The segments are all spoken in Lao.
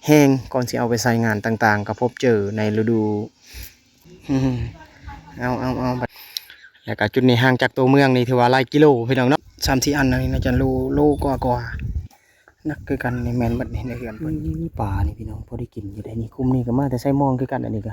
ແຮງ ກ່ອນຊິເອົາໄປໃຊ້ງານຕ່າງໆ ກໍພົບເຈີໃນລະດູ ເອົາ ເອົາ ເອົາ ແລ້ວກໍຈຸດນີ້ຫ່າງຈາກຕົວເມືອງນີ້ຖືວ່າຫຼາຍກິໂລພີ່ນ້ອງເນາະ ສາມສີ່ອັນນີ້ໜ້າຈະໂລ ໂລກວ່າໆ ໜັກຄືກັນນີ້ ແມ່ນໝົດນີ້ໃນເຮືອນເພິ່ນ ມີປານີ້ພີ່ນ້ອງ ພໍໄດ້ກິນຢູ່ໄດ໋ນີ້ ຄຸ້ມນີ້ກໍມາແຕ່ໄຊມ່ວງຄືກັນ ອັນນີ້ກໍ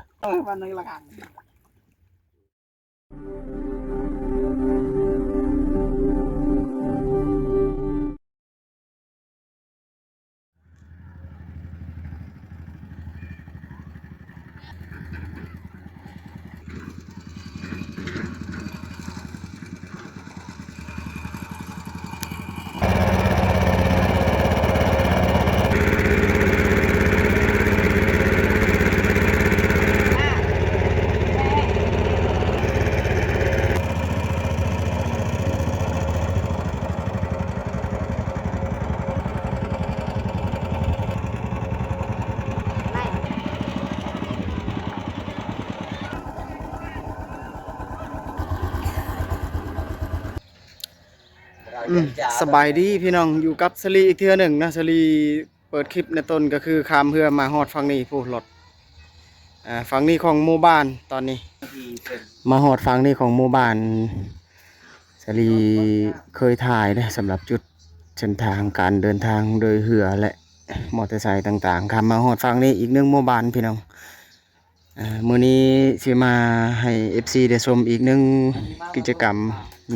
ອືມ ສະບາຍດີພີ່ນ້ອງ ຢູ່ກັບສາລີອີກເທື່ອໜຶ່ງນະ ສາລີເປີດຄລິບໃນຕົ້ນ ກໍຄືຂ້າມເຮືອມາຮອດຝັ່ງນີ້ ຜູ້ລົດ ອ່າ ຝັ່ງນີ້ຂອງໝູ່ບ້ານ ຕອນນີ້ມາຮອດຝັ່ງນີ້ຂອງໝູ່ບ້ານ ສາລີເຄີຍຖ່າຍເດ້ ສຳລັບຈຸດເສັ້ນທາງການເດີນທາງໂດຍເຮືອ ແລະ ມໍເຕີໄຊຕ່າງໆ ຂ້າມມາຮອດຝັ່ງນີ້ອີກໜຶ່ງໝູ່ບ້ານພີ່ນ້ອງ. ອ່າ ມື້ນີ້ຊິມາໃຫ້ເອັຟຊີໄດ້ຊົມອີກໜຶ່ງກິດຈະກຳ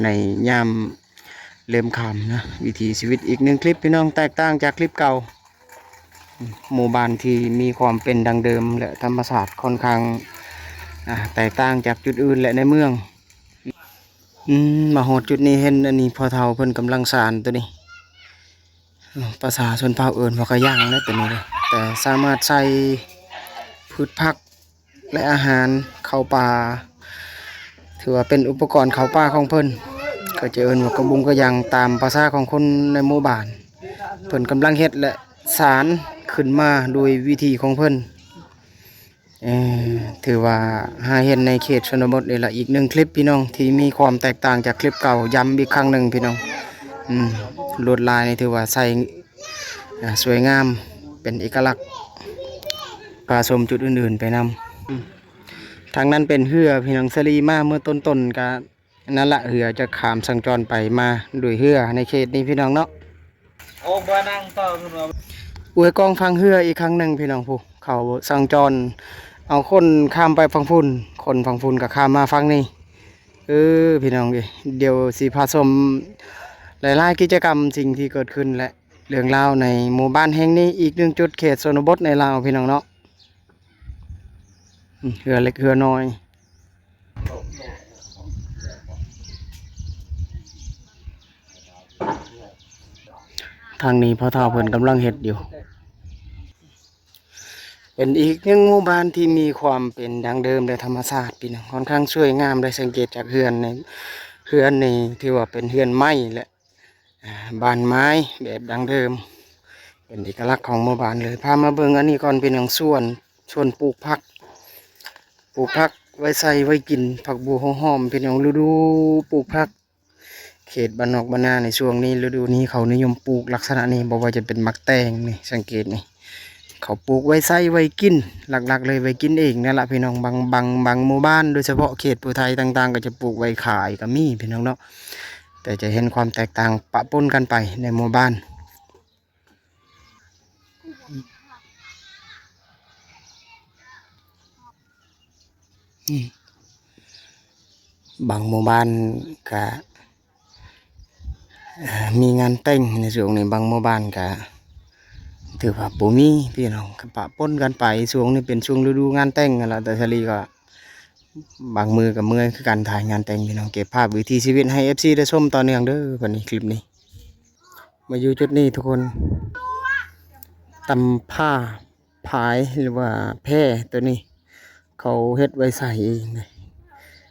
ໃນຍາມເລີ່ມຄ່ຳນະ ວິຖີຊີວິດ ອີກໜຶ່ງຄລິບພີ່ນ້ອງ ແຕກຕ່າງຈາກຄລິບເກົ່າ ໝູ່ບ້ານທີ່ມີຄວາມເປັນດັ້ງເດີມ ແລະ ທຳມະຊາດຂ້ອນຂ້າງ ອ່າ ແຕກຕ່າງຈາກຈຸດອື່ນ ແລະ ໃນເມືອງ. ອືມ ມາຮອດຈຸດນີ້ເຫັນອັນນີ້ ພໍ່ເຖົ້າເພິ່ນກຳລັງສານໂຕນີ້ ພາສາຊົນເຜົ່າເອີ້ນວ່າກະຍັງແຫຼະໂຕນີ້ເດ້ ແຕ່ສາມາດໃສ່ພືດຜັກ ແລະ ອາຫານເຂົ້າປ່າ ຖືວ່າເປັນອຸປະກອນເຂົ້າປ່າຂອງເພິ່ນ ກໍຈະເອີ້ນວ່າກະບຸງກະຍັງ ຕາມພາສາຂອງຄົນໃນໝູ່ບ້ານ ເພິ່ນກຳລັງເຮັດ ແລະ ສານຂຶ້ນມາໂດຍວິທີຂອງເພິ່ນ. ເອີ ຖືວ່າຫາເຫັນໃນເຂດຊົນນະບົດນີ້ລະ ອີກໜຶ່ງຄລິບພີ່ນ້ອງ ທີ່ມີຄວາມແຕກຕ່າງຈາກຄລິບເກົ່າ ຢ້ຳອີກຄັ້ງໜຶ່ງພີ່ນ້ອງ. ອືມ ລວດລາຍນີ້ຖືວ່າໃສ່ ອ່າ ສວຍງາມ ເປັນເອກະລັກ ພາຊົມຈຸດອື່ນໆໄປນຳ. ອືມ ທາງນັ້ນເປັນເຮືອພີ່ນ້ອງ ສາລີມາເມື່ອຕົ້ນໆ ກະ ນັ້ນລະ ເຮືອຈະຂ້າມສັນຈອນໄປມາໂດຍເຮືອໃນເຂດນີ້ພີ່ນ້ອງເນາະ. ໂອ້ ບໍ່ນັ່ງຕໍ່ຂຶ້ນມາ ອວຍກ້ອງຝັ່ງເຮືອອີກຄັ້ງໜຶ່ງພີ່ນ້ອງ ຜູ້ເຂົາສັນຈອນ ເອົາຄົນຂ້າມໄປຝັ່ງພຸ້ນ ຄົນຝັ່ງພຸ້ນກໍຂ້າມມາຝັ່ງນີ້. ເອີ ພີ່ນ້ອງເອີຍ ດຽວຊິພາຊົມຫຼາຍໆກິດຈະກຳ ສິ່ງທີ່ເກີດຂຶ້ນ ແລະ ເລື່ອງລາວໃນໝູ່ບ້ານແຫ່ງນີ້ ອີກໜຶ່ງຈຸດເຂດຊົນນະບົດໃນລາວພີ່ນ້ອງເນາະ. ອືມ ເຮືອເລັກເຮືອນ້ອຍ ທາງນີ້ພໍ່ເຖົ້າເພິ່ນກຳລັງເຮັດຢູ່ ເປັນອີກໜຶ່ງໝູ່ບ້ານທີ່ມີຄວາມເປັນດັ້ງເດີມ ແລະ ທຳມະຊາດ ພີ່ນ້ອງ ຂ້ອນຂ້າງສວຍງາມ ໄດ້ສັງເກດຈາກເຮືອນໃນ ເຮືອນນີ້ຖືວ່າເປັນເຮືອນໄມ້ ແລະ ອ່າ ບ້ານໄມ້ແບບດັ້ງເດີມ ເປັນເອກະລັກຂອງໝູ່ບ້ານເລີຍ. ພາມາເບິ່ງອັນນີ້ກ່ອນ ເປັນຫຍັງ ສວນ ສວນປູກຜັກ ປູກຜັກໄວ້ໃສ່ໄວ້ກິນ ຜັກບົ່ວຫົວຫອມ ເປັນຫຍັງ ລະດູປູກຜັກ ເຂດບ້ານນອກບ້ານນາໃນຊ່ວງນີ້ ລະດູນີ້ເຂົານິຍົມປູກລັກສະນະນີ້ ບໍ່ວ່າຈະເປັນໝາກແຕງນີ້ ສັງເກດນີ້ ເຂົາປູກໄວ້ໃຊ້ໄວ້ກິນ ຫຼັກໆເລີຍໄວ້ກິນເອງນັ້ນລະພີ່ນ້ອງ. ບາງ ບາງ ບາງໝູ່ບ້ານ ໂດຍສະເພາະເຂດຜູ້ໄທຕ່າງໆ ກໍຈະປູກໄວ້ຂາຍກໍມີພີ່ນ້ອງເນາະ ແຕ່ຈະເຫັນຄວາມແຕກຕ່າງປະປົນກັນໄປໃນໝູ່ບ້ານ. ອືມ ບາງໝູ່ບ້ານກະ ເອີ ມີງານແຕ່ງໃນຊ່ວງນີ້ ບາງໝູ່ບ້ານກະຖືວ່າບໍ່ມີພີ່ນ້ອງ ກະປະປົນກັນໄປ. ຊ່ວງນີ້ເປັນຊ່ວງລະດູງານແຕ່ງຫັ້ນລະ ແຕ່ສາລີກໍບາງມື້ກໍເມື່ອຍຄືກັນ ຖ່າຍງານແຕ່ງພີ່ນ້ອງ. ເກັບພາບວິຖີຊີວິດໃຫ້ເອັຟຊີໄດ້ຊົມຕໍ່ເນື່ອງເດີ ບັດນີ້ຄລິບນີ້ ມາຢູ່ຈຸດນີ້ທຸກຄົນ ຕຳພາ ພາຍ ຫຼືວ່າແພໂຕນີ້ ເຂົາເຮັດໄວ້ໃສ່ເອງເດ້.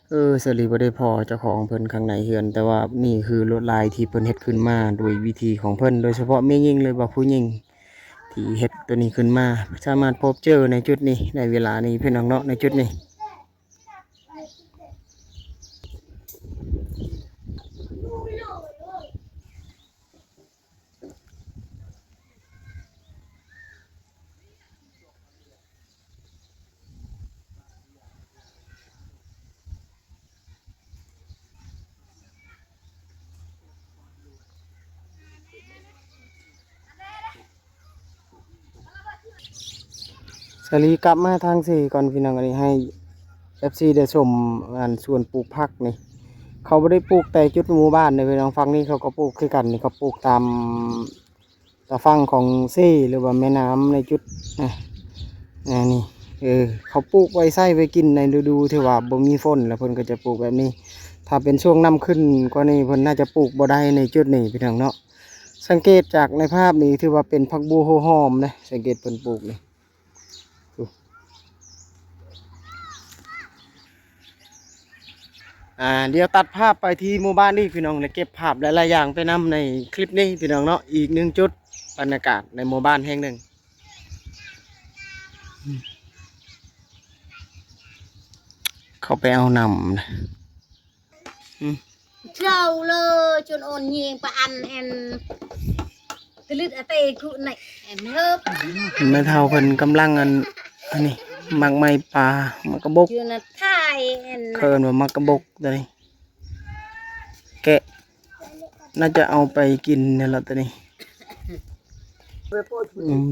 ເອີ ສາລີບໍ່ໄດ້ພໍ້ເຈົ້າຂອງເພິ່ນຂ້າງໃນເຮືອນ ແຕ່ວ່ານີ້ຄືລວດລາຍທີ່ເພິ່ນເຮັດຂຶ້ນມາໂດຍວິທີຂອງເພິ່ນ ໂດຍສະເພາະແມ່ຍິງ ຫຼືວ່າຜູ້ຍິງທີ່ເຮັດໂຕນີ້ຂຶ້ນມາ ສາມາດພົບເຈີໃນຈຸດນີ້ ໃນເວລານີ້ພີ່ນ້ອງເນາະ ໃນຈຸດນີ້. ອ ສາລີກັບມາທາງເຊກ່ອນພີ່ນ້ອງ. ອັນນີ້ໃຫ້ເອັຟຊີໄດ້ຊົມອັນສວນປູກຜັກນີ້ ເຂົາບໍ່ໄດ້ປູກແຕ່ຈຸດໝູ່ບ້ານເດ້ພີ່ນ້ອງ, ຝັ່ງນີ້ເຂົາກໍປູກຄືກັນນີ້. ເຂົາປູກຕາມ ຕາຝັ່ງຂອງເຊ ຫຼືວ່າແມ່ນ້ຳໃນຈຸດ ອາ ອັນນີ້ ເອີ ເຂົາປູກໄວ້ໃຊ້ໄວ້ກິນໃນລະດູທີ່ວ່າບໍ່ມີຝົນ ແລ້ວເພິ່ນກໍຈະປູກແບບນີ້. ຖ້າເປັນຊ່ວງນ້ຳຂຶ້ນກວ່ານີ້ ເພິ່ນໜ້າຈະປູກບໍ່ໄດ້ໃນຈຸດນີ້ພີ່ນ້ອງເນາະ. ສັງເກດຈາກໃນພາບນີ້ ຖືວ່າເປັນຜັກບົ່ວຫົວຫອມເດ້, ສັງເກດເພິ່ນປູກນີ້. ອ່າ ດຽວຕັດພາບໄປທີ່ໝູ່ບ້ານອີກພີ່ນ້ອງ ແລະ ເກັບພາບຫຼາຍໆຢ່າງໄປນຳໃນຄລິບນີ້ພີ່ນ້ອງເນາະ. ອີກໜຶ່ງຈຸດ ບັນຍາກາດໃນໝູ່ບ້ານແຫ່ງໜຶ່ງ. ເຂົ້າໄປເອົານ້ຳ ອືມ ເຈົ້າເລີຍ ຈົນໂອນຍິງປະອັນແອນ ຕະລຶດອະເຕກຸໄນແອນເຮີບ ແມ່ເຖົ້າເພິ່ນກຳລັງອັນ ອັນນີ້ ໝາກໄມ້ປ່າ ໝາກກະບົກ ຢູ່ນະທ້າຍແອນ ເອີ້ນວ່າໝາກກະບົກໂຕນີ້ ແກະ ໜ້າຈະເອົາໄປກິນນີ້ລະໂຕນີ້. ອືມ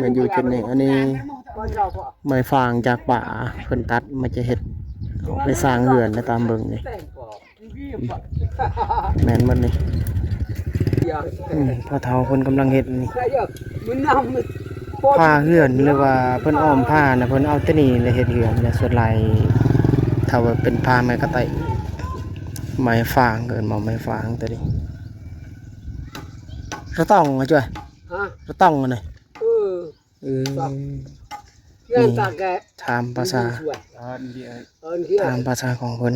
ແມ່ນຢູ່ຈຸດນີ້. ອັນນີ້ໄມ້ຟາງຈາກປ່າ ເພິ່ນຕັດມາຈະເຮັດ ເອົາໄປສ້າງເຮືອນນະ ຕາມເບິ່ງນີ້. ອືມ ແມ່ນໝົດນີ້. ອືມ ພໍ່ເຖົ້າເພິ່ນກຳລັງເຮັດນີ້ ຝາເຮືອນ ຫຼືວ່າເພິ່ນອ້ອມຝານະ ເພິ່ນເອົາແຕ່ນີ້ແຫຼະເຮັດເຮືອນນະ. ສ່ວນຫຼາຍຖ້າວ່າເປັນຝາໄມ້ກະໄຕ ໄມ້ຟາງ ເອີ້ນວ່າໄມ້ຟາງໂຕນີ້. ລະຕ້ອງ ອາຈອຍ ຮະ ລະຕ້ອງ ອັນນີ້ ເອີ ເອີ ຕາມພາສາ ຕາມພາສາຂອງເພິ່ນ.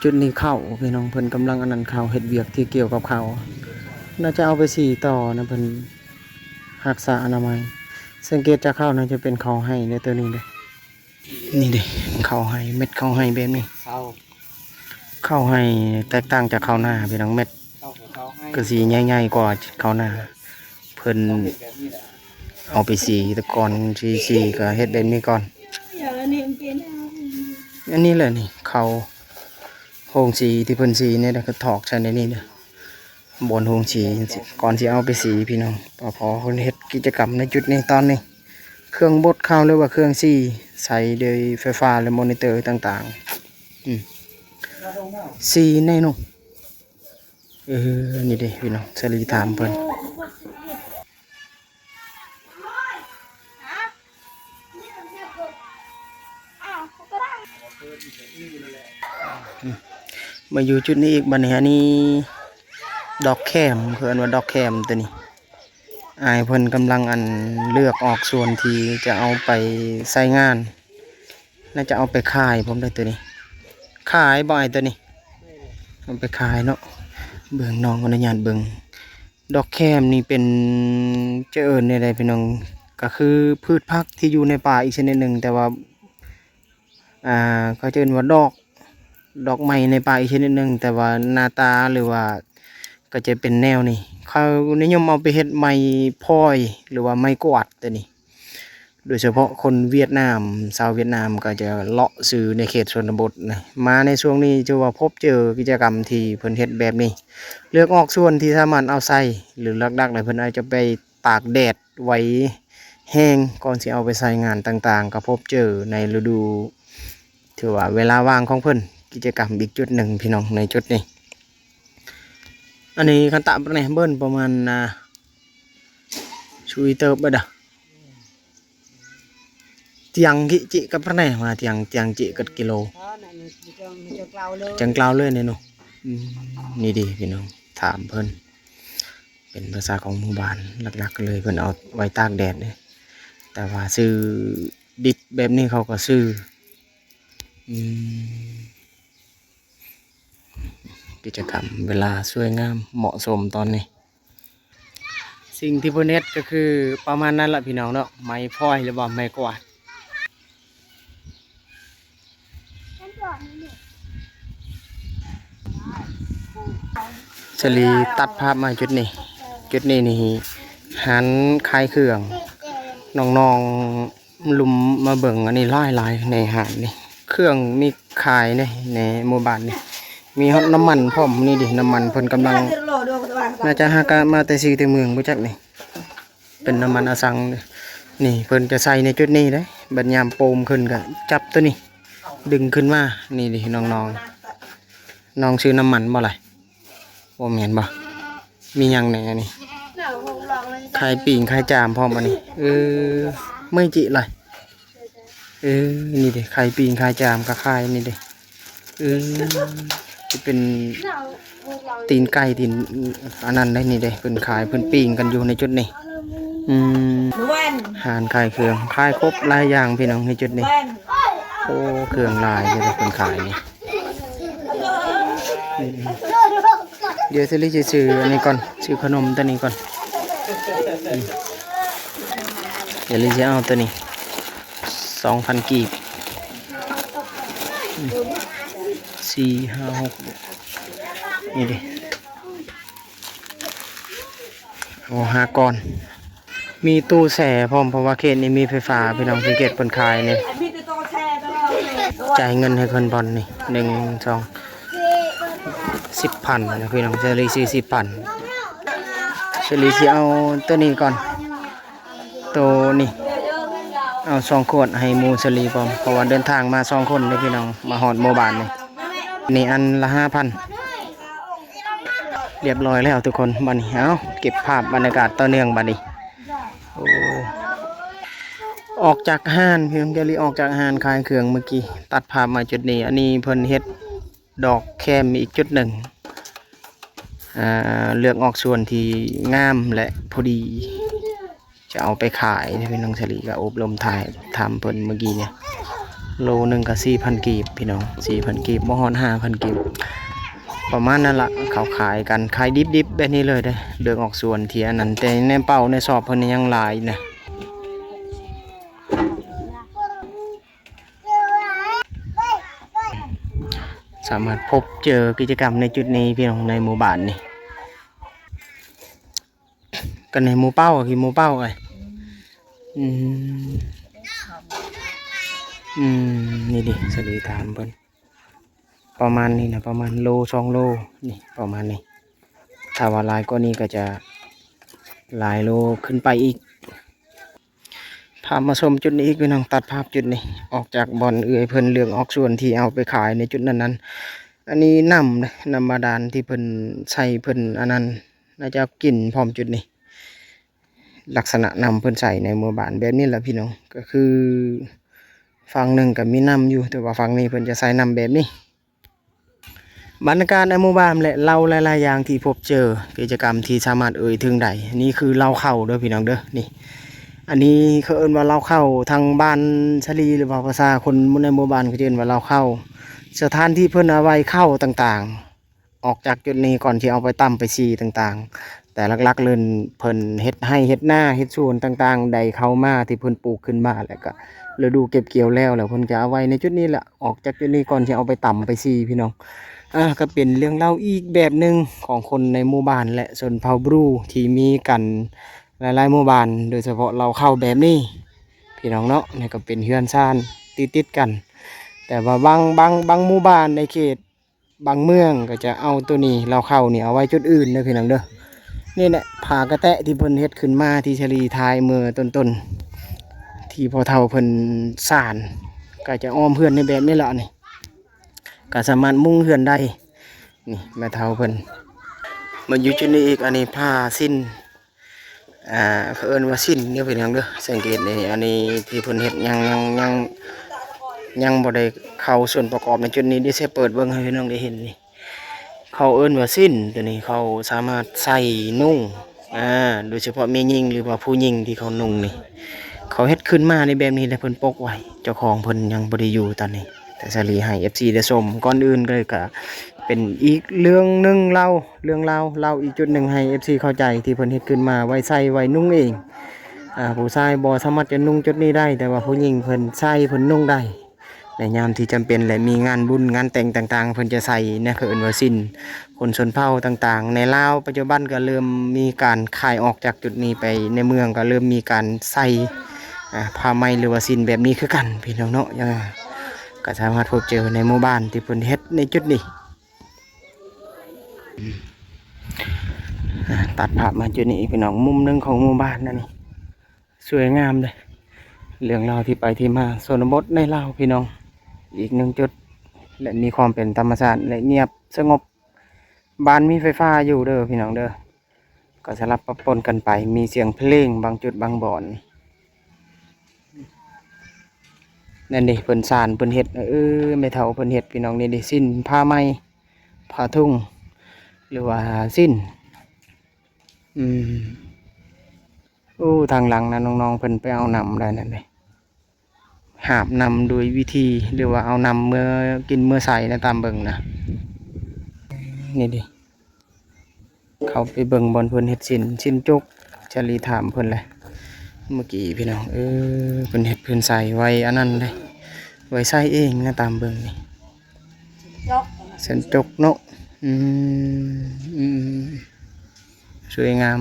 ຈຸດນີ້ເຂົ້າພີ່ນ້ອງ ເພິ່ນກຳລັງອັນນັ້ນເຂົ້າ ເຮັດວຽກທີ່ກ່ຽວກັບເຂົ້າ ໜ້າຈະເອົາໄປສີຕໍ່ນະ ເພິ່ນຮັກສາອະນາໄມ. ສັງເກດຈາກເຂົ້າ ໜ້າຈະເປັນເຂົ້າໄຮ່ເດ້ ໂຕນີ້ເດ້. ນີ້ເດ້ ເຂົ້າໄຮ່ ເມັດເຂົ້າໄຮ່ແບບນີ້. ເຂົ້າ ເຂົ້າໄຮ່ແຕກຕ່າງຈາກເຂົ້ານາພີ່ນ້ອງ ເມັດ ເຂົ້າ ເຂົ້າໄຮ່ ກໍຊິໃຫຍ່ໆກວ່າເຂົ້ານາ. ເພິ່ນເອົາໄປສີ ແຕ່ກ່ອນຊິສີກໍເຮັດແບບນີ້ກ່ອນ. ອັນນີ້ແຫຼະນີ້ ເຂົ້າໂຮງສີທີ່ເພິ່ນສີນີ້ ແລ້ວກໍຖອກໃສ່ໃນນີ້ເດີ ບ່ອນໂຮງສີ ກ່ອນຊິເອົາໄປສີພີ່ນ້ອງ. ປະພໍເພິ່ນເຮັດກິດຈະກຳໃນຈຸດນີ້ ຕອນນີ້ ເຄື່ອງບົດເຂົ້າ ຫຼືວ່າເຄື່ອງສີ ໃສ່ໂດຍໄຟຟ້າ ແລະ ມໍນິເຕີຕ່າງໆ. ອືມ ສີແນ່ເນາະ. ເອີ ນີ້ເດ້ພີ່ນ້ອງ ສາລີຖາມເພິ່ນ. ມາຢູ່ຈຸດນີ້ອີກບັດນີ້. ອັນນີ້ດອກແຄມ ເອີ້ນວ່າດອກແຄມໂຕນີ້. ອ້າຍເພິ່ນກຳລັງ ອັນ ເລືອກອອກສ່ວນທີ່ຈະເອົາໄປໃຊ້ງານ. ໜ້າຈະເອົາໄປຂາຍພ້ອມໄດ໋ໂຕນີ້. ຂາຍບໍ່ອ້າຍໂຕນີ້? ເອົາໄປຂາຍເນາະ. ເບິ່ງ ນ້ອງອະນຸຍາດເບິ່ງ. ດອກແຄມນີ້ເປັນ ຈະເອີ້ນແນວໃດພີ່ນ້ອງ ກໍຄືພືດຜັກທີ່ຢູ່ໃນປ່າອີກຊະນິດໜຶ່ງ ແຕ່ວ່າ ອ່າ ເຂົາຈະເອີ້ນວ່າດອກ ດອກໄມ້ໃນປ່າອີກຊະນິດໜຶ່ງ ແຕ່ວ່າໜ້າຕາ ຫຼືວ່າກໍຈະເປັນແນວນີ້. ເຂົານິຍົມເອົາໄປເຮັດໄມ້ພອຍ ຫຼືວ່າໄມ້ກວາດໂຕນີ້. ໂດຍສະເພາະຄົນຫວຽດນາມ ຊາວຫວຽດນາມກໍຈະເລາະຊື່ໃນເຂດຊົນນະບົດນະ. ມາໃນຊ່ວງນີ້ຖືວ່າພົບເຈີກິດຈະກຳທີ່ເພິ່ນເຮັດແບບນີ້ ເລືອກອອກສ່ວນທີ່ສາມາດເອົາໃສ່ ຫຼືຫຼັກໆແລ້ວເພິ່ນອາດຈະໄປຕາກແດດໄວ້ແຫ້ງ ກ່ອນຊິເອົາໄປໃຊ້ງານຕ່າງໆ. ກໍພົບເຈີໃນລະດູ ຖືວ່າເວລາວ່າງຂອງເພິ່ນ ກິດຈະກຳອີກຈຸດໜຶ່ງພີ່ນ້ອງ ໃນຈຸດນີ້. ອັນນີ້ຄັນຕະປະແນເບິ່ງປະມານ ອ່າ ຊຸຍເຕີບເບິດດະ. ຕຽງກິຈິກັບປະແນມາ ຕຽງ ຕຽງຈິກັບກິໂລ ຈັ່ງກ່າວເລີຍນີ້ເນາະ. ອືມ ນີ້ເດ້ພີ່ນ້ອງ ຖາມເພິ່ນ ເປັນພາສາຂອງໝູ່ບ້ານ ຫຼັກໆເລີຍ ເພິ່ນເອົາໄວ້ຕາກແດດເດ້. ແຕ່ວ່າຊື້ດິບແບບນີ້ເຂົາກໍຊື້ ອືມ ກິດຈະກຳເວລາສວຍງາມເໝາະສົມຕອນນີ້. ສິ່ງທີ່ເພິ່ນເຮັດກໍຄືປະມານນັ້ນລະພີ່ນ້ອງເນາະ, ໄມ້ຟອຍ ຫຼືວ່າໄມ້ກວາດ. ສາລີຕັດພາບມາຈຸດນີ້, ຈຸດນີ້ນີ້ຮ້ານຂາຍເຄື່ອງ. ນ້ອງໆ ລຸມມາເບິ່ງອັນນີ້ຫຼາຍໆ ໃນຮ້ານນີ້. ເຄື່ອງມີຂາຍໃນ ໃນໝູ່ບ້ານນີ້. ມີຮອດນ້ຳມັນພ້ອມ. ນີ້ເດ ນ້ຳມັນເພິ່ນກຳລັງ ໜ້າຈະຫາກະມາແຕ່ຊີແຕ່ເມືອງບໍ່ຈັກນີ້. ເປັນນ້ຳມັນອາສັງເດ້. ນີ້ເພິ່ນຈະໃສ່ໃນຈຸດນີ້ເດ້. ບັດຍາມໂປມຂຶ້ນກະຈັບໂຕນີ້ ດຶງຂຶ້ນມາ. ນີ້ເດ ນ້ອງໆ ນ້ອງຊື້ນ້ຳມັນບໍ່ລະ? ບໍ່ແມ່ນບໍ່? ມີຫຍັງແດ່ອັນນີ້? ຂາຍປີ້ງຂາຍຈາມພ້ອມອັນນີ້. ເອີ ເມື່ອຍຈິລະ. ເອີ ນີ້ເດ ຂາຍປີ້ງຂາຍຈາມກະຂາຍນີ້ເດ. ເອີ ຊິເປັນຕີນໄກ່ ຕີນອັນນັ້ນເດ້. ນີ້ເດ ເພິ່ນຂາຍ ເພິ່ນປີ້ງກັນຢູ່ໃນຈຸດນີ້. ອືມ ຮ້ານຂາຍເຄື່ອງ ຂາຍຄົບຫຼາຍຢ່າງພີ່ນ້ອງໃນຈຸດນີ້. ໂອ້ ເຄື່ອງຫຼາຍເດ້ເພິ່ນຂາຍນີ້. ດຽວສາລີຊິຊື້ອັນນີ້ກ່ອນ ຊື້ຂະໜົມໂຕນີ້ກ່ອນ. ດຽວສາລີຊິເອົາໂຕນີ້ ສອງພັນກີບ. ສີ່ ຫ້າ ຫົກ ນີ້ເດ ເອົາຫ້າກ້ອນ. ມີຕູ້ແຊ່ພ້ອມ ເພາະວ່າເຂດນີ້ມີໄຟຟ້າພີ່ນ້ອງ. ສັງເກດເພິ່ນຂາຍນີ້ ຈ່າຍເງິນໃຫ້ເພິ່ນບ່ອນນີ້ ໜຶ່ງ ສອງ ສິບພັນນະພີ່ນ້ອງ. ສາລີຊື້ສິບພັນ. ສາລີຊິເອົາໂຕນີ້ກ່ອນ ໂຕນີ້ ເອົາສອງຂວດໃຫ້ໝູ່ສາລີພ້ອມ ເພາະວ່າເດີນທາງມາສອງຄົນເດ້ພີ່ນ້ອງ ມາຮອດໝູ່ບ້ານນີ້. ນີ້ອັນລະຫ້າພັນ. ລຽບຮ້ອຍແລ້ວທຸກຄົນ. ບັດນີ້ ເອົາ ເກັບພາບບັນຍາກາດຕໍ່ເນື່ອງບັດນີ້. ໂອ້ ອອກຈາກຮ້ານ ພີ່ນ້ອງ ສາລີອອກຈາກຮ້ານຂາຍເຄື່ອງເມື່ອກີ້ ຕັດພາບມາຈຸດນີ້. ອັນນີ້ເພິ່ນເຮັດດອກແຄມອີກຈຸດໜຶ່ງ ອ່າ ເລືອກອອກສ່ວນທີ່ງາມ ແລະ ພໍດີ ຈະເອົາໄປຂາຍ. ພີ່ນ້ອງສາລີກໍອົບລົມຖ່າຍ ຖາມເພິ່ນເມື່ອກີ້ນີ້ ໂລໜຶ່ງກໍສີ່ພັນກີບພີ່ນ້ອງ ສີ່ພັນກີບ ບໍ່ຮອດຫ້າພັນກີບ ປະມານນັ້ນລະ. ເຂົາຂາຍກັນ ຂາຍດິບໆ ແບບນີ້ເລີຍເດ້ ເລືອກອອກສ່ວນທີ່ອັນນັ້ນ. ແຕ່ໃນເປົາໃນຊອບເພິ່ນຍັງຫຼາຍນະ. ສາມາດພົບເຈີກິດຈະກຳໃນຈຸດນີ້ພີ່ນ້ອງ ໃນໝູ່ບ້ານນີ້. ກັນໃນໝູ່ເປົ້າ ກິນໝູ່ເປົ້າເອີຍ. ອືມ ອືມ ນີ້ເດ ສາລີຖາມເພິ່ນ ປະມານນີ້ນະ ປະມານໂລສອງໂລ ນີ້ ປະມານນີ້. ຖ້າວ່າຫຼາຍກວ່ານີ້ກໍຈະຫຼາຍໂລຂຶ້ນໄປອີກ. ພາມາຊົມຈຸດນີ້ອີກພີ່ນ້ອງ ຕັດພາບຈຸດນີ້ ອອກຈາກບ່ອນເອື້ອຍເພິ່ນເລືອກອອກສ່ວນທີ່ເອົາໄປຂາຍໃນຈຸດນັ້ນໆ. ອັນນີ້ນ້ຳເດ້ ນ້ຳບາດານທີ່ເພິ່ນໃຊ້ເພິ່ນອັນນັ້ນ ໜ້າຈະກິນພ້ອມຈຸດນີ້. ລັກສະນະນ້ຳເພິ່ນໃຊ້ໃນໝູ່ບ້ານແບບນີ້ລະພີ່ນ້ອງ ກໍຄືຝັ່ງໜຶ່ງກໍມີນ້ຳຢູ່ ແຕ່ວ່າຝັ່ງນີ້ເພິ່ນຈະໃຊ້ນ້ຳແບບນີ້. ບັນຍາກາດໃນໝູ່ບ້ານ ແລະ ເຫຼົ້າຫຼາຍໆຢ່າງທີ່ພົບເຈີ ກິດຈະກຳທີ່ສາມາດເອີ່ຍເຖິງໄດ້ ນີ້ຄືເຫຼົ້າເຂົ້າເດີພີ່ນ້ອງເດີ. ນີ້ ອັນນີ້ເຂົາເອີ້ນວ່າເຫຼົ້າເຂົ້າ ທາງບ້ານສາລີ ຫຼືວ່າພາສາຄົນໃນໝູ່ບ້ານເຂົາຈະເອີ້ນວ່າເຫຼົ້າເຂົ້າ. ສະຖານທີ່ເພິ່ນເອົາໄວ້ເຂົ້າຕ່າງໆ ອອກຈາກຈຸດນີ້ກ່ອນທີ່ເອົາໄປຕຳໄປສີ່ຕ່າງໆ ແຕ່ຫຼັກໆເລີຍເພິ່ນເຮັດໄຮ່ເຮັດນາເຮັດສວນຕ່າງໆ ໄດ້ເຂົ້າມາທີ່ເພິ່ນປູກຂຶ້ນມາ ແລ້ວກະລະດູເກັບກ່ຽວແລ້ວ ແລ້ວເພິ່ນຈະເອົາໄວ້ໃນຈຸດນີ້ແຫຼະ. ອອກຈາກຈຸດນີ້ກ່ອນຊິເອົາໄປຕຳໄປສີ່ພີ່ນ້ອງ. ອ່າ ກໍເປັນເລື່ອງເລົ່າອີກແບບໜຶ່ງຂອງຄົນໃນໝູ່ບ້ານ ແລະ ຊົນເຜົ່າບຣູທີ່ມີກັນຫຼາຍໆໝູ່ບ້ານ ໂດຍສະເພາະເຫຼົ້າເຂົ້າແບບນີ້ພີ່ນ້ອງເນາະ. ນີ້ກໍເປັນເຮືອນຊານຕິດໆກັນ ແຕ່ວ່າບາງ ບາງ ບາງໝູ່ບ້ານໃນເຂດ ບາງເມືອງກໍຈະເອົາໂຕນີ້ ເຫຼົ້າເຂົ້ານີ້ເອົາໄວ້ຈຸດອື່ນເດີພີ່ນ້ອງເດີ. ນີ້ແຫຼະ ຜາກະແຕະທີ່ເພິ່ນເຮັດຂຶ້ນມາ ທີ່ສາລີຖ່າຍເມື່ອຕົ້ນໆ ທີ່ພໍ່ເຖົ້າເພິ່ນສານ ກໍຈະອ້ອມເຮືອນໃນແບບນີ້ແຫຼະ. ນີ້ກໍສາມາດມຸງເຮືອນໄດ້. ນີ້ແມ່ເຖົ້າເພິ່ນມາຢູ່ຈຸດນີ້ອີກ. ອັນນີ້ຜ້າສິ້ນ ອ່າ ເຂົາເອີ້ນວ່າສິ້ນເດີພີ່ນ້ອງເດີ. ສັງເກດນີ້ ອັນນີ້ທີ່ເພິ່ນເຮັດຍັງ ຍັງ ຍັງ ຍັງບໍ່ໄດ້ເຂົ້າສ່ວນປະກອບໃນຈຸດນີ້. ດຽວຊິເປີດເບິ່ງໃຫ້ພີ່ນ້ອງໄດ້ເຫັນນີ້ ເຂົາເອີ້ນວ່າສິ້ນ. ໂຕນີ້ເຂົາສາມາດໃສ່ນຸ່ງ ອ່າ ໂດຍສະເພາະແມ່ຍິງ ຫຼືວ່າຜູ້ຍິງທີ່ເຂົານຸ່ງນີ້ ເຂົາເຮັດຂຶ້ນມາໃນແບບນີ້ ແລ້ວເພິ່ນປົກໄວ້. ເຈົ້າຂອງເພິ່ນຍັງບໍ່ໄດ້ຢູ່ຕອນນີ້. ສາລີໃຫ້ເອັຟຊີໄດ້ຊົມ. ກ່ອນອື່ນເລີຍກະເປັນອີກເລື່ອງໜຶ່ງເລົ່າ ເລື່ອງລາວ ເລົ່າອີກຈຸດໜຶ່ງໃຫ້ເອັຟຊີເຂົ້າໃຈ ທີ່ເພິ່ນເຮັດຂຶ້ນມາໄວ້ໃສ່ໄວ້ນຸ່ງເອງ. ອາ ຜູ້ຊາຍບໍ່ສາມາດຈະນຸ່ງຈຸດນີ້ໄດ້ ແຕ່ວ່າຜູ້ຍິງເພິ່ນໃສ່ເພິ່ນນຸ່ງໄດ້ ໃນຍາມທີ່ຈຳເປັນ ແລະ ມີງານບຸນງານແຕ່ງຕ່າງໆ ເພິ່ນຈະໃສ່ນະ ເຂົາເອີ້ນວ່າສິ້ນ ຄົນຊົນເຜົ່າຕ່າງໆໃນລາວປັດຈຸບັນກໍເລີ່ມມີການຂາຍອອກຈາກຈຸດນີ້ໄປໃນເມືອງ ກໍເລີ່ມມີການໃສ່ ອາ ຜ້າໄໝ ຫຼືວ່າສິ້ນແບບນີ້ຄືກັນ ພີ່ນ້ອງເນາະ. ກໍສາມາດພົບເຈີໃນໝູ່ບ້ານທີ່ເພິ່ນເຮັດໃນຈຸດນີ້. ອາ ຕັດພາບມາຈຸດນີ້ອີກ ພີ່ນ້ອງ ມຸມໜຶ່ງຂອງໝູ່ບ້ານນະນີ້. ສວຍງາມເດ້ ເລື່ອງລາວທີ່ໄປທີ່ມາ ຊົນນະບົດໃນລາວ ພີ່ນ້ອງ ອີກໜຶ່ງຈຸດ ແລະ ມີຄວາມເປັນທຳມະຊາດ ແລະ ງຽບສະຫງົບ. ບ້ານມີໄຟຟ້າຢູ່ເດີ ພີ່ນ້ອງເດີ ກໍສະຫຼັບປັບປົນກັນໄປ ມີສຽງເພງບາງຈຸດບາງບ່ອນ. ນັ້ນເດ້ ເພິ່ນສານເພິ່ນເຮັດ ເອີ ແມ່ເຖົ້າເພິ່ນເຮັດ ພີ່ນ້ອງ. ນີ້ເດ້ ສິ້ນ ຜ້າໄໝ ຜ້າທຸງ ຫຼືວ່າສິ້ນ ອືມ ໂອ້ ທາງຫຼັງນະ ນ້ອງໆເພິ່ນໄປເອົານ້ຳໄດ້ນັ້ນເດ້ ຫາບນ້ຳໂດຍວິທີ ຫຼືວ່າເອົານ້ຳເມືອກິນເມືອໃສ່ນະ ຕາມເບິ່ງນະ. ນີ້ເດ້ ເຂົ້າໄປເບິ່ງບ່ອນເພິ່ນເຮັດສິ້ນ ສິ້ນຈົກ ສາລີຖາມເພິ່ນແຫຼະເມື່ອກີ້ ພີ່ນ້ອງ. ເອີ ເພິ່ນເຮັດເພິ່ນໃສ່ໄວ້ອັນນັ້ນເດ້ ໄວ້ໃສ່ເອງນະ ຕາມເບິ່ງນີ້ ເສັ້ນຈົກເນາະ. ອືມ ອືມ ສວຍງາມ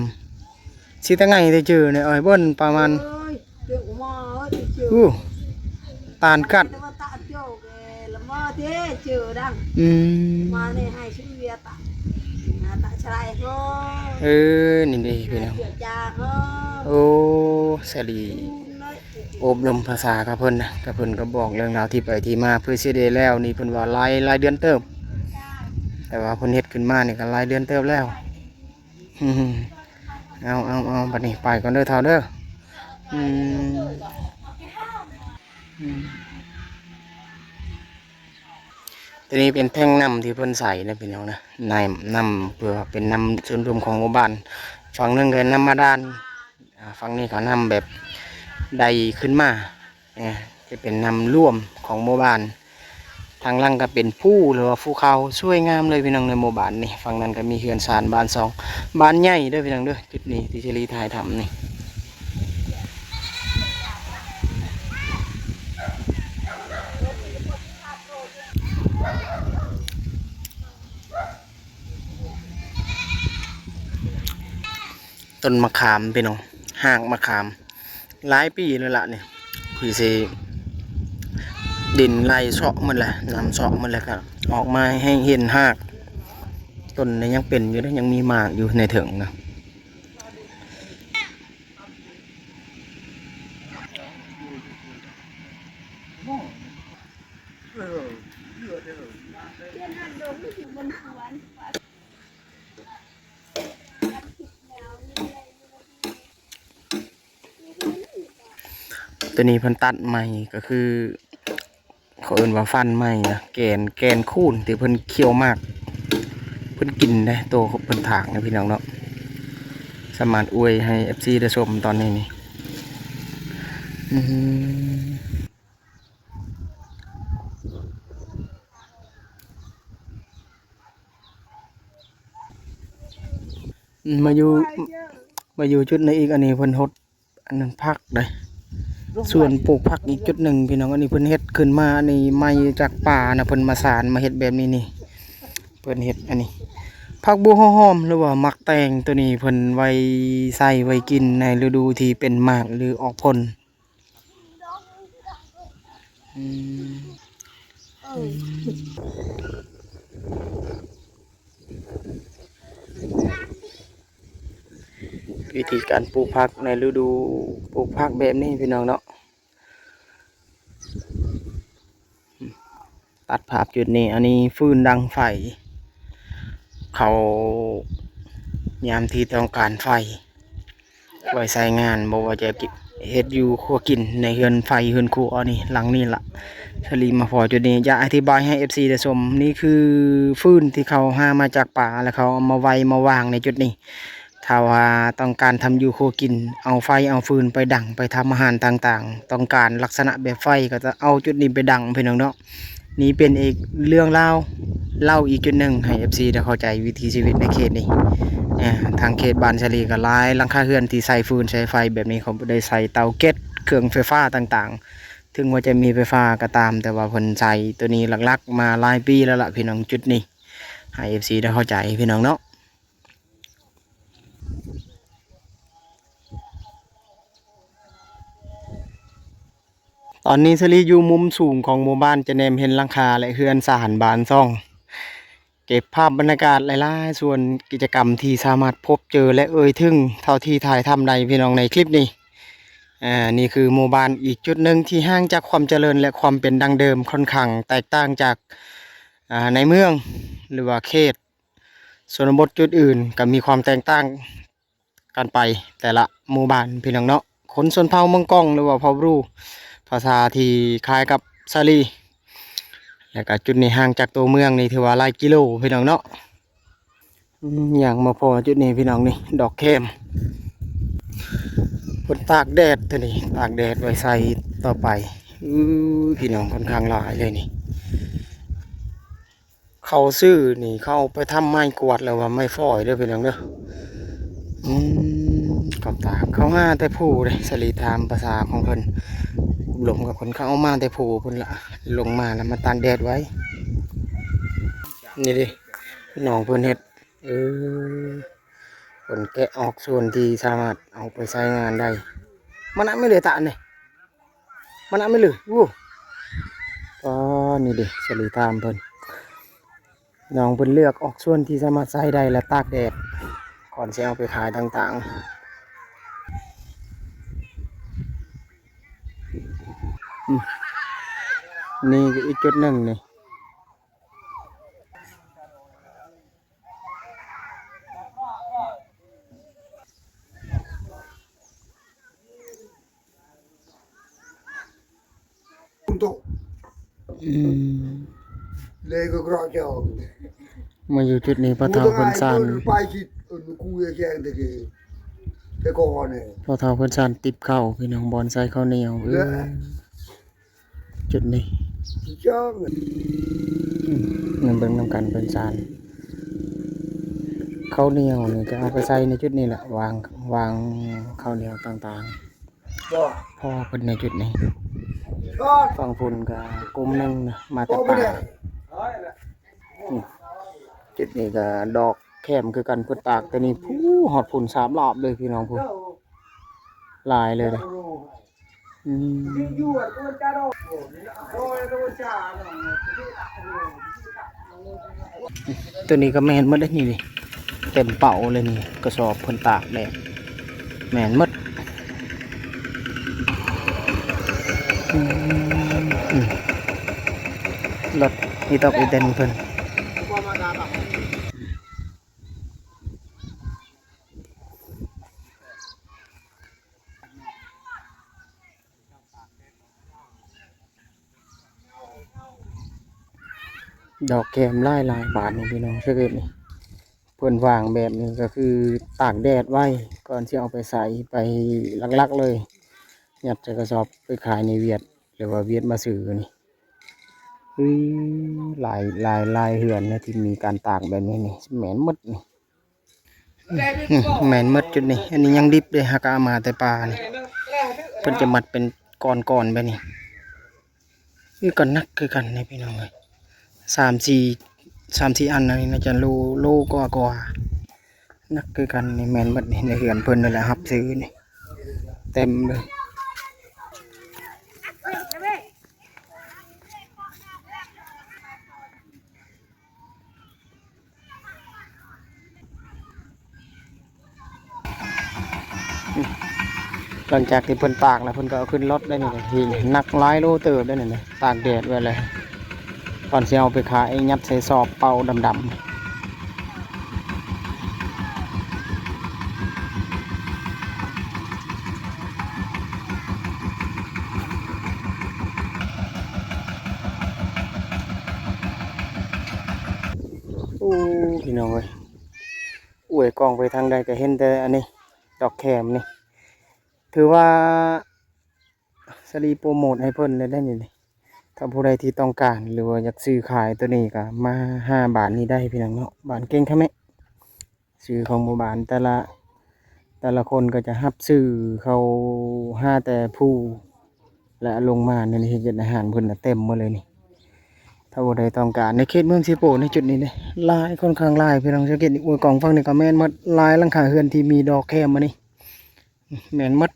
ຊິຕະໄງແຕ່ເຈີໃນອ້ອຍບ່ອນປະມານ ໂອ້ຍ ເຈົ້າມາເອີຍເຈົ້າ ອູ້ ຕານກັດ ແຕ່ວ່າຕານເຈົ້າແກລະມາເດ້ເຈົ້າດັງ ອືມ ມາໃນໄຮ່ຊຸເວຍຕາ ນາຕາຊະໄລເຮີ ເອີ ນີ້ເດ້ພີ່ນ້ອງ ເຈົ້າຈາເຮີ ໂອ້ ສາລີ ໂອ້ ໂອ້ລົມພາສາກັບເພິ່ນນະ ກັບເພິ່ນກໍບອກເລື່ອງລາວທີ່ໄປທີ່ມາ ເພື່ອຊິໄດ້ແລ້ວນີ້ ເພິ່ນວ່າຫຼາຍ ຫຼາຍເດືອນເຕີບ ແຕ່ວ່າເພິ່ນເຮັດຂຶ້ນມານີ້ກໍຫຼາຍເດືອນເຕີບແລ້ວ. ອືມ ເອົາ ເອົາ ເອົາ ບັດນີ້ໄປກ່ອນເດີເຖົ້າເດີ. ອືມ ອືມ ຕົວນີ້ເປັນແທ້ງນ້ຳທີ່ເພິ່ນໃສ່ນະ ພີ່ນ້ອງນະ ນ້ຳ ນ້ຳເພື່ອເປັນນ້ຳສ່ວນລວມຂອງໝູ່ບ້ານ. ຝັ່ງໜຶ່ງກໍນ້ຳບາດານ ອາ ຝັ່ງນີ້ກໍນ້ຳແບບໄດ້ຂຶ້ນມາ ເອີ ຈະເປັນນ້ຳລວມຂອງໝູ່ບ້ານ. ທາງຫຼັງກໍເປັນພູ ຫຼືວ່າພູເຂົາ ສວຍງາມເລີຍພີ່ນ້ອງ ໃນໝູ່ບ້ານນີ້. ຝັ່ງນັ້ນກໍມີເຮືອນຊານບ້ານຊ່ອງ ບ້ານໃຫຍ່ເດີພີ່ນ້ອງເດີ. ຈຸດນີ້ທີ່ສາລີຖ່າຍທຳນີ້ ຕົ້ນມະຂາມພີ່ນ້ອງ ຮາກມະຂາມ ຫຼາຍປີແລ້ວລະນີ້ ຄືຊິດິນໄຫຼເຊາະໝົດແລ້ວ ນ້ຳເຊາະໝົດແລ້ວ ກໍອອກມາໃຫ້ເຫັນຮາກ. ຕົ້ນນີ້ຍັງເປັນຢູ່ເດ້ ຍັງມີໝາກຢູ່ໃນເທິງນະ. ຕົວນີ້ເພິ່ນຕັດໃໝ່ ກໍຄືເຂົາເອີ້ນວ່າຟັນໃໝ່ນະ ແກ່ນ ແກ່ນຄູນທີ່ເພິ່ນຂ້ຽວໝາກ ເພິ່ນກິນເດ້ ໂຕເພິ່ນຖາກນະ ພີ່ນ້ອງເນາະ. ສາມາດອວຍໃຫ້ເອັຟຊີໄດ້ຊົມຕອນນີ້ນີ້ ອືມ. ມາຢູ່ ມາຢູ່ຈຸດນີ້ອີກ ອັນນີ້ເພິ່ນຫົດ ອັນນັ້ນ ຜັກເດ້ ສວນປູກຜັກອີກຈຸດໜຶ່ງ ພີ່ນ້ອງ. ອັນນີ້ເພິ່ນເຮັດຂຶ້ນມາ ອັນນີ້ໃໝ່ຈາກປ່ານະ ເພິ່ນມາສານ ມາເຮັດແບບນີ້ນີ້ ເພິ່ນເຮັດອັນນີ້ ຜັກບົ່ວຫົວຫອມ ຫຼືວ່າໝາກແຕງ ໂຕນີ້ເພິ່ນໄວ້ໃຊ້ໄວ້ກິນໃນລະດູທີ່ເປັນໝາກ ຫຼືອອກຜົນ. ອືມ ວິທີການປູກຜັກໃນລະດູປູກຜັກແບບນີ້ ພີ່ນ້ອງເນາະ. ຕັດພາບຈຸດນີ້ ອັນນີ້ຟືນດັງໄຟ ເຂົາຍາມທີ່ຕ້ອງການໄຟ ໄວ້ໃຊ້ງານ ບໍ່ວ່າຈະເຮັດຢູ່ຄົວກິນ ໃນເຮືອນໄຟເຮືອນຄົວນີ້ ຫຼັງນີ້ລະ ສາລີມາພໍ້ຈຸດນີ້ ຢາກອະທິບາຍໃຫ້ເອັຟຊີໄດ້ຊົມ. ນີ້ຄືຟືນທີ່ເຂົາຫາມາຈາກປ່າ ແລ້ວເຂົາເອົາມາໄວ້ມາວາງໃນຈຸດນີ້. ຖ້າວ່າຕ້ອງການທຳຢູ່ຄົວກິນ ເອົາໄຟເອົາຟືນໄປດັງ ໄປທຳອາຫານຕ່າງໆ ຕ້ອງການລັກສະນະແບບໄຟ ກໍຈະເອົາຈຸດນີ້ໄປດັງ ພີ່ນ້ອງເນາະ. ນີ້ເປັນອີກເລື່ອງລາວ ເລົ່າອີກຈຸດໜຶ່ງໃຫ້ເອັຟຊີໄດ້ເຂົ້າໃຈວິຖີຊີວິດໃນເຂດນີ້. ເອີ ທາງເຂດບ້ານສາລີກໍຫຼາຍຫຼັງຄາເຮືອນທີ່ໃຊ້ຟືນໃຊ້ໄຟແບບນີ້ ເຂົາບໍ່ໄດ້ໃຊ້ເຕົາແກັສ ເຄື່ອງໄຟຟ້າຕ່າງໆ. ເຖິງວ່າຈະມີໄຟຟ້າກໍຕາມ ແຕ່ວ່າເພິ່ນໃຊ້ໂຕນີ້ຫຼັກໆມາຫຼາຍປີແລ້ວລະພີ່ນ້ອງ. ຈຸດນີ້ໃຫ້ເອັຟຊີໄດ້ເຂົ້າໃຈພີ່ນ້ອງເນາະ. ຕອນນີ້ສາລີຢູ່ມຸມສູງຂອງໝູ່ບ້ານ ຈະແນມເຫັນຫຼັງຄາ ແລະ ເຮືອນຊານບ້ານຊ່ອງ ເກັບພາບບັນຍາກາດຫຼາຍໆສ່ວນກິດຈະກຳທີ່ສາມາດພົບເຈີ ແລະ ເອີ່ຍເຖິງເທົ່າທີ່ຖ່າຍທຳໄດ້ພີ່ນ້ອງໃນຄລິບນີ້. ອາ ນີ້ຄືໝູ່ບ້ານອີກຈຸດໜຶ່ງທີ່ຫ່າງຈາກຄວາມຈະເລີນ ແລະ ຄວາມເປັນດັ້ງເດີມ ຂ້ອນຂ້າງແຕກຕ່າງຈາກ ອາ ໃນເມືອງ ຫຼືວ່າເຂດ ຊົນນະບົດຈຸດອື່ນກໍມີຄວາມແຕກຕ່າງກັນໄປແຕ່ລະໝູ່ບ້ານພີ່ນ້ອງເນາະ. ຄົນຊົນເຜົ່າເມືອງກ່ອງ ຫຼືວ່າເຜົ່າບຣູ ພາສາທີ່ຄ້າຍກັບສາລີ ແລ້ວກໍຈຸດນີ້ຫ່າງຈາກຕົວເມືອງນີ້ຖືວ່າຫຼາຍກິໂລພີ່ນ້ອງເນາະ. ອືມ ຍ່າງມາພໍ້ຈຸດນີ້ພີ່ນ້ອງ ນີ້ດອກແຄມ ເພິ່ນຕາກແດດຕົວນີ້ ຕາກແດດໄວ້ໃສ່ຕໍ່ໄປ. ອື ພີ່ນ້ອງ ຂ້ອນຂ້າງຫຼາຍເລີຍນີ້. ເຂົາຊື້ນີ້ ເຂົາເອົາໄປທຳໄມ້ກວາດ ຫຼືວ່າໄມ້ຟອຍເດີພີ່ນ້ອງເດີ. ອືມ ເຂົາຕາກ ເຂົາຫາແຕ່ພູເດ້ ສາລີຖາມພາສາຂອງເພິ່ນ ລົມກັບເພິ່ນ ເຂົາເອົາມາແຕ່ພູພຸ້ນລະ ລົງມາແລ້ວມາຕາກແດດໄວ້. ນີ້ເດ້ ນ້ອງເພິ່ນເຮັດ ເອີ ເພິ່ນແກະອອກສ່ວນທີ່ສາມາດເອົາໄປໃຊ້ງານໄດ້. ມັນນະ ໄມ່ເລີຍຕາອັນນີ້ ມັນນະ ໄມ່ເລີຍ. ໂອ້ ອໍ ນີ້ເດ້ ສາລີຖາມເພິ່ນ ນ້ອງເພິ່ນເລືອກອອກສ່ວນທີ່ສາມາດໃຊ້ໄດ້ ແລະ ຕາກແດດ ກ່ອນຊິເອົາໄປຂາຍຕ່າງໆ. ອືມ ນີ້ກໍອີກຈຸດໜຶ່ງນີ້. ອືມ ເລີຍກໍເກາະຈອງ ມາຢູ່ຈຸດນີ້ ພໍ່ເຖົ້າເພິ່ນສານ ໄປຊິ ເອີ ກູແຈງແຕ່ກີ້ ແຕ່ກ່ອນນີ້ ພໍ່ເຖົ້າເພິ່ນສານຕິບເຂົ້າ ພີ່ນ້ອງ ບ່ອນໃສ່ເຂົ້າໜຽວ. ເອີ ເອີ ຈຸດນີ້ ອືມ ມາເບິ່ງນຳກັນ ເພິ່ນສານເຂົ້າໜຽວນີ້ ກໍເອົາໄປໃສ່ໃນຈຸດນີ້ແຫຼະ ວາງ ວາງເຂົ້າໜຽວຕ່າງໆ ພໍ່ເພິ່ນໃນຈຸດນີ້. ຝັ່ງພຸ້ນກໍກຸ່ມໜຶ່ງນະ ມາແຕ່ປ່າ. ອືມ ຈຸດນີ້ກໍດອກແຄມຄືກັນ ເພິ່ນຕາກແຕ່ນີ້ ພູ້ ຮອດພຸ້ນສາມລອບເລີຍ ພີ່ນ້ອງ ພູ້ ຫຼາຍເລີຍເດ້. ອືມ ຕົວນີ້ກໍແມ່ນໝົດເດ້ນີ້ ນີ້ເຕັມເປົາເລີຍນີ້ ກະສອບເພິ່ນຕາກແດດ ແມ່ນໝົດ. ອືມ ອືມ ລົດອີຕອກອີແຕນເພິ່ນ. ດອກແຄມຫຼາຍໆ ບາດນີ້ພີ່ນ້ອງ ສັງເກດນີ້ ເພິ່ນວາງແບບນີ້ກໍຄືຕາກແດດໄວ້ ກ່ອນຊິເອົາໄປໃສ່ ໄປຫຼັກໆເລີຍ ຍັດໃສ່ກະສອບໄປຂາຍໃນຫວຽດ ຫຼືວ່າຫວຽດມາຊື້ນີ້. ອື ຫຼາຍ ຫຼາຍ ຫຼາຍເຮືອນນະທີ່ມີການຕາກແບບນີ້ນີ້ ແມ່ນໝົດນີ້. ອືມ ແມ່ນໝົດຈຸດນີ້ ອັນນີ້ຍັງດິບເດ້ ຫາກະເອົາມາແຕ່ປ່ານີ້ ເພິ່ນຈະມັດເປັນກ້ອນໆແບບນີ້. ນີ້ກໍໜັກຄືກັນນີ້ພີ່ນ້ອງເອີຍ ສາມສີ່ ສາມສີ່ອັນ ອັນນີ້ໜ້າຈະໂລ ໂລກວ່າໆ ໜັກຄືກັນນີ້. ແມ່ນໝົດນີ້ ໃນເຮືອນເພິ່ນນີ້ແຫຼະ ຮັບຊື້ນີ້ ເຕັມເລີຍ. ຫຼັງຈາກທີ່ເພິ່ນຕາກແລ້ວ ເພິ່ນກໍເອົາຂຶ້ນລົດໄດ້ນີ້ ໜັກຫຼາຍໂລເຕີບໄດ້ນີ້ ຕາກແດດໄວ້ແລ້ວ ກ່ອນຊິເອົາໄປຂາຍ ຍັດໃສ່ສອບເປົາດຳໆ. ໂອ້ ພີ່ນ້ອງເອີຍ ອວຍກ້ອງໄປທາງໃດກໍເຫັນແຕ່ອັນນີ້ ດອກແຄມນີ້ ຖືວ່າສາລີໂປຣໂມດໃຫ້ເພິ່ນເລີຍໄດ໋ນີ້. ຖ້າຜູ້ໃດທີ່ຕ້ອງການ ຫຼືວ່າຢາກຊື້ຂາຍໂຕນີ້ ກໍມາຫາບ້ານນີ້ໄດ້ພີ່ນ້ອງເນາະ, ບ້ານເກັ່ງຄະແມະ ຊື່ຂອງໝູ່ບ້ານ. ແຕ່ລະ ແຕ່ລະຄົນກໍຈະຮັບຊື້ເຂົ້າຫາແຕ່ພູ ແລະ ລົງມາໃນເຂດຮ້ານເພິ່ນນະເຕັມໝົດເລີຍນີ້. ຖ້າຜູ້ໃດຕ້ອງການໃນເຂດເມືອງເຊໂປ ໃນຈຸດນີ້ເດ້ ຫຼາຍ ຂ້ອນຂ້າງຫຼາຍ ພີ່ນ້ອງ. ສັງເກດນີ້ ໂອ້ຍ ກ້ອງຝັ່ງນີ້ກໍແມ່ນໝົດ, ຫຼາຍຫຼັງຄາເຮືອນທີ່ມີດອກແຄມມານີ້ ແມ່ນໝົດ.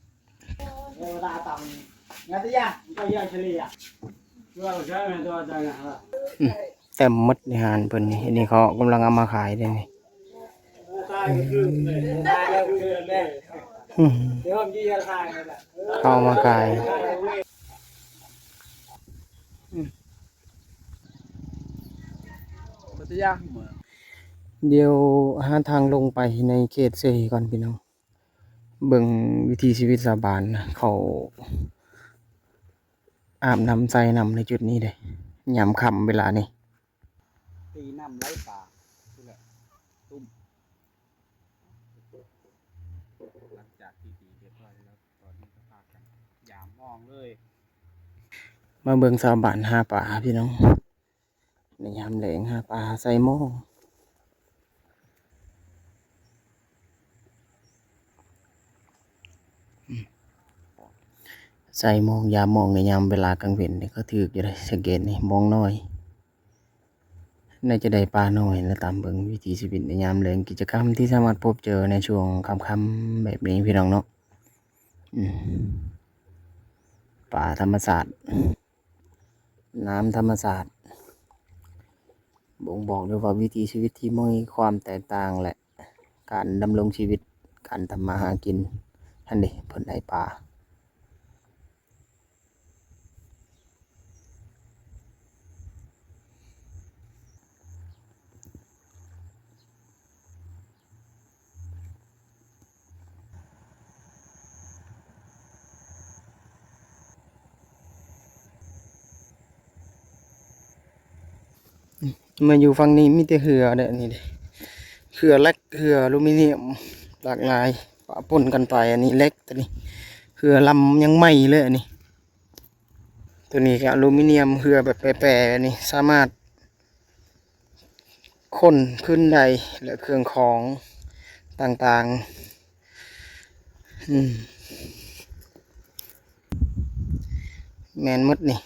ອືມ ເຕັມໝົດໃນຮ້ານເພິ່ນນີ້. ອັນນີ້ເຂົາກຳລັງເອົາມາຂາຍເດ້ນີ້. ອືມ ເຂົາເອົາມາຂາຍ. ດຽວຫາທາງລົງໄປໃນເຂດເຊກ່ອນພີ່ນ້ອງ. ເບິ່ງວິຖີຊີວິດຊາວບ້ານນະ ເຂົາອາບນ້ຳໃສ່ນ້ຳໃນຈຸດນີ້ເດ້ ຍາມຄ່ຳເວລານີ້. ຕີນ້ຳໄຫຼປາພຸ້ນແຫຼະ ຕຸ້ມ. ຫຼັງຈາກທີ່ຕີຮຽບຮ້ອຍແລ້ວ ຕອນນີ້ກໍພາກັນຢາມມອງເລີຍ. ມາເບິ່ງຊາວບ້ານຫາປາພີ່ນ້ອງ. ໃນຍາມແລງຫາປາໃສ່ໝໍ້. ໃສ່ໝໍ້ ຢາມມອງໃນຍາມເວລາກາງເວັນນີ້ກໍຖືກຢູ່ເດ້. ສັງເກດນີ້ ມອງນ້ອຍ ໜ້າຈະໄດ້ປານ້ອຍ ແລະ ຕາມເບິ່ງວິຖີຊີວິດໃນຍາມແລງ ກິດຈະກຳທີ່ສາມາດພົບເຈີໃນຊ່ວງຄ່ຳໆແບບນີ້ ພີ່ນ້ອງເນາະ. ອືມ ປາທຳມະຊາດ ນ້ຳທຳມະຊາດ ບົ່ງບອກເລີຍວ່າວິຖີຊີວິດທີ່ມີຄວາມແຕກຕ່າງ ແລະ ການດຳລົງຊີວິດ ການທຳມາຫາກິນ. ຫັ້ນເດ້ ເພິ່ນໄດ້ປາ. ມາຢູ່ຝັ່ງນີ້ມີແຕ່ເຮືອເດ້ ອັນນີ້ເດ້ ເຮືອເຫຼັກ ເຮືອອາລູມີນຽມ ຫຼາກຫຼາຍປະປົນກັນໄປ. ອັນນີ້ເຫຼັກ ຕົວນີ້ເຮືອລຳຍັງໃໝ່ເລີຍ ອັນນີ້. ຕົວນີ້ກໍອາລູມີນຽມ ເຮືອແບບແປໆ ນີ້ ສາມາດຂົນຂຶ້ນໄດ້ ແລະ ເຄື່ອງຂອງຕ່າງໆ ອືມ ແມ່ນໝົດນີ້.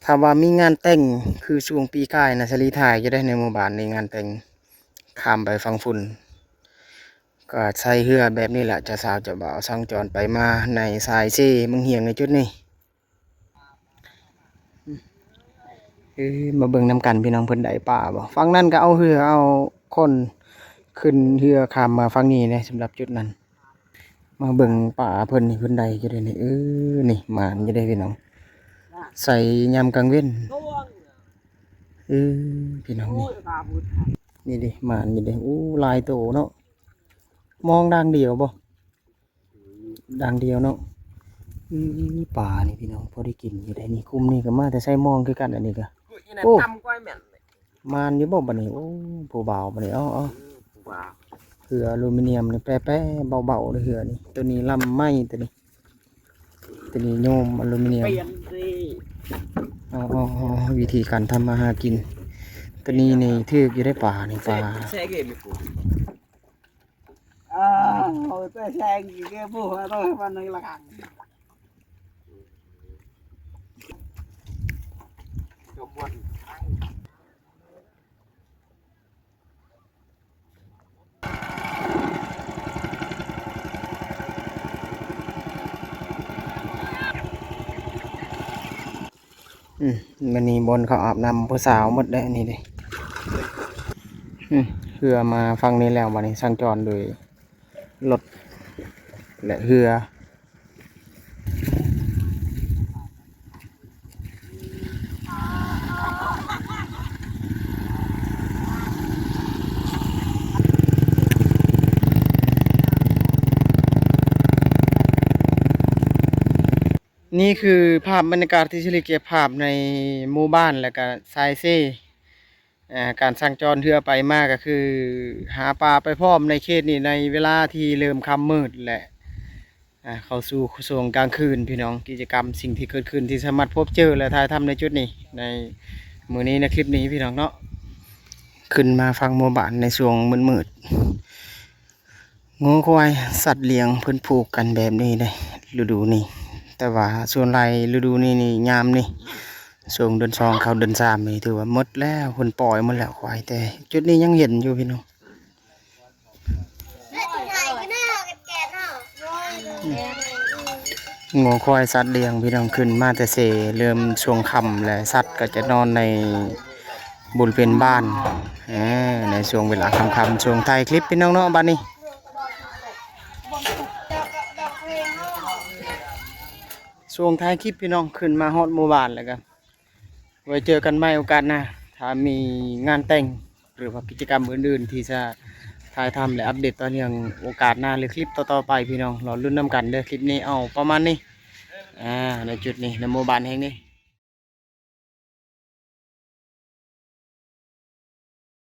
ຖ້າວ່າມີງານແຕ່ງ ຄືຊ່ວງປີກາຍນະ ສາລີຖ່າຍຢູ່ໃດ ໃນໝູ່ບ້ານນີ້ ງານແຕ່ງ ຂ້າມໄປຝັ່ງພຸ້ນ ກໍໃຊ້ເຮືອແບບນີ້ແຫຼະ ເຈົ້າສາວເຈົ້າບ່າວສັນຈອນໄປມາໃນສາຍເຊເມືອງຮຽງໃນຈຸດນີ້. ເອີ ມາເບິ່ງນຳກັນພີ່ນ້ອງ ເພິ່ນໄດ້ປາບໍ່? ຝັ່ງນັ້ນກໍເອົາເຮືອ ເອົາຄົນຂຶ້ນເຮືອຂ້າມມາຝັ່ງນີ້ເດ້ ສຳລັບຈຸດນັ້ນ. ມາເບິ່ງປາເພິ່ນນີ້ ເພິ່ນໄດ້ຢູ່ເດ້ນີ້. ເອີ ນີ້ໝານຢູ່ເດ້ພີ່ນ້ອງ ໃສ່ຍາມກາງເວັນ. ເອີ ພີ່ນ້ອງ ນີ້ ນີ້ເດ້ ໝານຢູ່ເດ້. ໂອ້ ຫຼາຍໂຕເນາະ. ມອງດາງດຽວບໍ່? ດາງດຽວເນາະ. ອື ປານີ້ພີ່ນ້ອງ ພໍໄດ້ກິນຢູ່ໄດ໋ນີ້. ກຸ່ມນີ້ກໍມາແຕ່ໄຊມ່ວງຄືກັນ ອັນນີ້ກໍ. ໂອ້ ໝານຢູ່ບໍ່ບັດນີ້? ໂອ້ ຜູ້ບ່າວບັດນີ້. ເອົາ ເອົາ ເຮືອອາລູມີນຽມນີ້ ແປໆ ເບົາໆ ເດີເຮືອນີ້. ໂຕນີ້ລຳໃໝ່ ໂຕນີ້ ໂຕນີ້ໂຍມອາລູມີນຽມ. ເອົາ ເອົາ ເອົາ ວິທີການທຳມາຫາກິນ ໂຕນີ້ນີ້ຖືກຢູ່ໄດ໋ ປານີ້ ປາ. ອືມ ມື້ນີ້ບ່ອນເຂົາອາບນ້ຳຜູ້ສາວໝົດແລ້ວນີ້ເດ້. ອືມ ເຮືອມາຝັ່ງນີ້ແລ້ວ ບັດນີ້ສັນຈອນໂດຍລົດ ແລະ ເຮືອ. ນີ້ຄືພາບບັນຍາກາດທີ່ສາລີເກັບພາບໃນໝູ່ບ້ານ ແລະ ກະສາຍເຊ. ອາ ການສັນຈອນເຮືອໄປມາ ກໍຄືຫາປາໄປພ້ອມໃນເຂດນີ້ ໃນເວລາທີ່ເລີ່ມຄ່ຳມືດ ແລະ ອ່າ ເຂົ້າສູ່ຊ່ວງກາງຄືນພີ່ນ້ອງ, ກິດຈະກຳສິ່ງທີ່ເກີດຂຶ້ນທີ່ສາມາດພົບເຈີ ແລະ ຖ່າຍທຳໃນຈຸດນີ້ ໃນມື້ນີ້ ໃນຄລິບນີ້ພີ່ນ້ອງເນາະ. ຂຶ້ນມາຝັ່ງໝູ່ບ້ານໃນຊ່ວງມືດໆ ງົວຄວາຍສັດລ້ຽງເພິ່ນຜູກກັນແບບນີ້ເດ້ ລະດູນີ້. ແຕ່ວ່າສ່ວນຫຼາຍລະດູນີ້ນີ້ ຍາມນີ້ ຊ່ວງເດືອນສອງເຂົ້າເດືອນສາມນີ້ ຖືວ່າໝົດແລ້ວ ເພິ່ນປ່ອຍໝົດແລ້ວຄວາຍ, ແຕ່ຈຸດນີ້ຍັງເຫັນຢູ່ພີ່ນ້ອງ. ງົວຄວາຍສັດລ້ຽງພີ່ນ້ອງ ຂຶ້ນມາແຕ່ເສ ເລີ່ມຊ່ວງຄ່ຳແລ້ວ ສັດກໍຈະນອນໃນບໍລິເວນບ້ານ ເອີ ໃນຊ່ວງເວລາຄ່ຳໆ ຊ່ວງທ້າຍຄລິບພີ່ນ້ອງເນາະ. ບັດນີ້ຊ່ວງທ້າຍຄລິບພີ່ນ້ອງ ຂຶ້ນມາຮອດໝູ່ບ້ານແລ້ວກໍ ໄວ້ເຈີກັນໃໝ່ໂອກາດໜ້າ ຖ້າມີງານແຕ່ງ ຫຼືວ່າກິດຈະກຳອື່ນໆ ທີ່ຈະຖ່າຍທຳ ແລະ ອັບເດດຕໍ່ເນື່ອງໂອກາດໜ້າ ຫຼື ຄລິບຕໍ່ໆໄປ ພີ່ນ້ອງລໍລຸ້ນນຳກັນເດີ. ຄລິບນີ້ເອົາປະມານນີ້ ອ່າ ໃນຈຸດນີ້ ໃນໝູ່ບ້ານແຫ່ງນີ້